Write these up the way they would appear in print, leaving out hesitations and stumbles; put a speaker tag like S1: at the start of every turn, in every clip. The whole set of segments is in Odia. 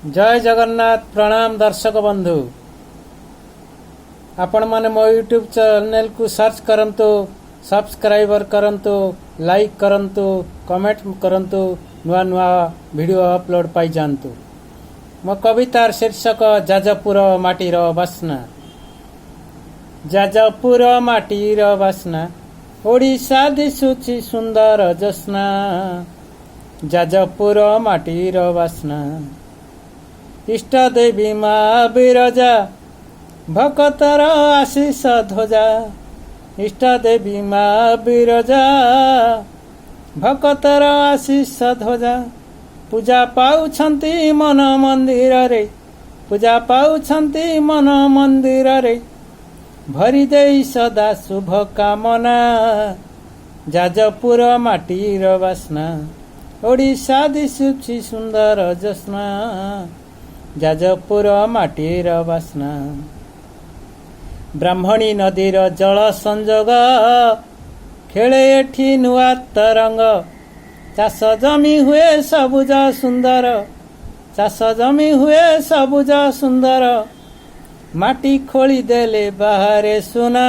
S1: ଜୟ ଜଗନ୍ନାଥ। ପ୍ରଣାମ ଦର୍ଶକ ବନ୍ଧୁ। ଆପଣମାନେ ମୋ ୟୁଟ୍ୟୁବ୍ ଚ୍ୟାନେଲକୁ ସର୍ଚ୍ଚ କରନ୍ତୁ, ସବସ୍କ୍ରାଇବର କରନ୍ତୁ, ଲାଇକ୍ କରନ୍ତୁ, କମେଣ୍ଟ କରନ୍ତୁ, ନୂଆ ନୂଆ ଭିଡ଼ିଓ ଅପଲୋଡ଼ ପାଇଯାଆନ୍ତୁ। ମୋ କବିତାର ଶୀର୍ଷକ ଯାଜପୁର ମାଟିର ବାସ୍ନା। ଯାଜପୁର ମାଟିର ବାସ୍ନା, ଓଡ଼ିଶା ଦିଶୁଛି ସୁନ୍ଦର ଜ୍ୟୋତ୍ସ୍ନା। ଯାଜପୁର ମାଟିର ବାସ୍ନା। ଇଷ୍ଟ ଦେବୀ ମା ବିରଜା, ଭକତର ଆଶିଷ ଧ୍ୱଜା। ଇଷ୍ଟ ଦେବୀ ମା ବିରଜା, ଭକତର ଆଶିଷ ଧ୍ୱଜା। ପୂଜା ପାଉଛନ୍ତି ମନ ମନ୍ଦିରରେ, ପୂଜା ପାଉଛନ୍ତି ମନ ମନ୍ଦିରରେ, ଭରି ଦେଇ ସଦା ଶୁଭ କାମନା। ଯାଜପୁର ମାଟିର ବାସ୍ନା, ଓଡ଼ିଶା ଦିଶୁଛି ସୁନ୍ଦର ଜ୍ୟୋତ୍ସ୍ନା। ଯାଜପୁର ମାଟିର ବାସ୍ନା। ବ୍ରାହ୍ମଣୀ ନଦୀର ଜଳ ସଂଯୋଗ, ଖେଳେ ଏଠି ନୂଆ ତରଙ୍ଗ। ଚାଷ ଜମି ହୁଏ ସବୁଜ ସୁନ୍ଦର, ଚାଷ ଜମି ହୁଏ ସବୁଜ ସୁନ୍ଦର, ମାଟି ଖୋଳି ଦେଲେ ବାହାରେ ସୁନା।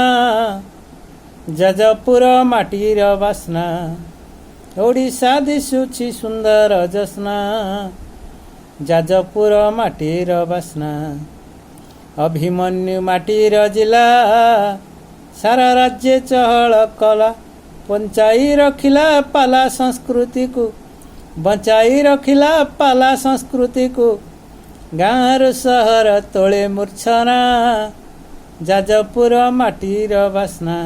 S1: ଯାଜପୁର ମାଟିର ବାସ୍ନା, ଓଡ଼ିଶା ଦିଶୁଛି ସୁନ୍ଦର ଜ୍ୟୋତ୍ସ୍ନା। ଯାଜପୁର ମାଟିର ବାସ୍ନା। ଅଭିମନ୍ୟୁ ମାଟିର ଜିଲ୍ଲା, ସାରା ରାଜ୍ୟ ଚହଳ କଲା। ବଞ୍ଚାଇ ରଖିଲା ପାଲା ସଂସ୍କୃତିକୁ, ବଞ୍ଚାଇ ରଖିଲା ପାଲା ସଂସ୍କୃତିକୁ, ଗାଁରୁ ସହର ତୋଳେ ମୂର୍ଚ୍ଛନା। ଯାଜପୁର ମାଟିର ବାସ୍ନା,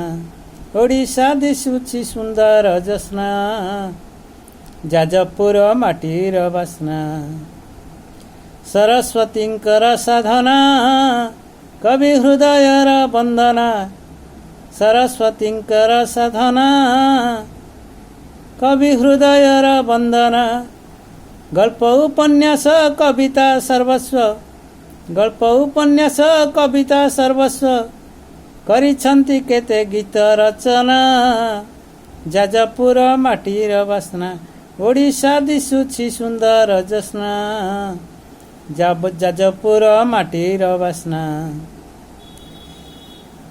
S1: ଓଡ଼ିଶା ଦିଶୁଛି ସୁନ୍ଦର ଜ୍ୟୋତ୍ସ୍ନା। ଯାଜପୁର ମାଟିର ବାସ୍ନା। ସରସ୍ୱତୀଙ୍କର ସାଧନା, କବି ହୃଦୟର ବନ୍ଦନା। ସରସ୍ୱତୀଙ୍କର ସାଧନା, କବି ହୃଦୟର ବନ୍ଦନା। ଗଳ୍ପ, ଉପନ୍ୟାସ, କବିତା ସର୍ବସ୍ୱ, ଗଳ୍ପ, ଉପନ୍ୟାସ, କବିତା ସର୍ବସ୍ୱ, କରିଛନ୍ତି କେତେ ଗୀତ ରଚନା। ଯାଜପୁର ମାଟିର ବାସ୍ନା, ଓଡ଼ିଶା ଦିଶୁଛି ସୁନ୍ଦର ଜ୍ୟୋତ୍ସ୍ନା। ଯାଜପୁର ମାଟିର ବାସ୍ନା।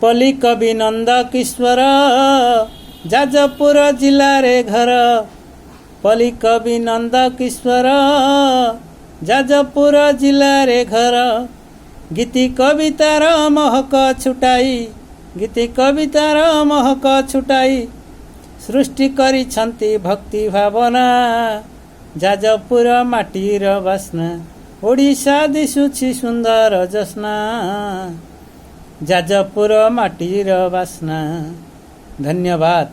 S1: ପଲ୍ଲୀ କବି ନନ୍ଦ କିଶୋର, ଯାଜପୁର ଜିଲ୍ଲାରେ ଘର। ପଲ୍ଲୀ କବି ନନ୍ଦ କିଶୋର, ଯାଜପୁର ଜିଲ୍ଲାରେ ଘର। ଗୀତି କବିତାର ମହକ ଛୁଟାଇ, ଗୀତି କବିତାର ମହକ ଛୁଟାଇ, ସୃଷ୍ଟି କରିଛନ୍ତି ଭକ୍ତି ଭାବନା। ଯାଜପୁର ମାଟିର ବାସ୍ନା, ଓଡ଼ିଶା ଦିଶୁଛି ସୁନ୍ଦର ଜ୍ୟୋତ୍ସ୍ନା। ଯାଜପୁର ମାଟିର ବାସ୍ନା। ଧନ୍ୟବାଦ।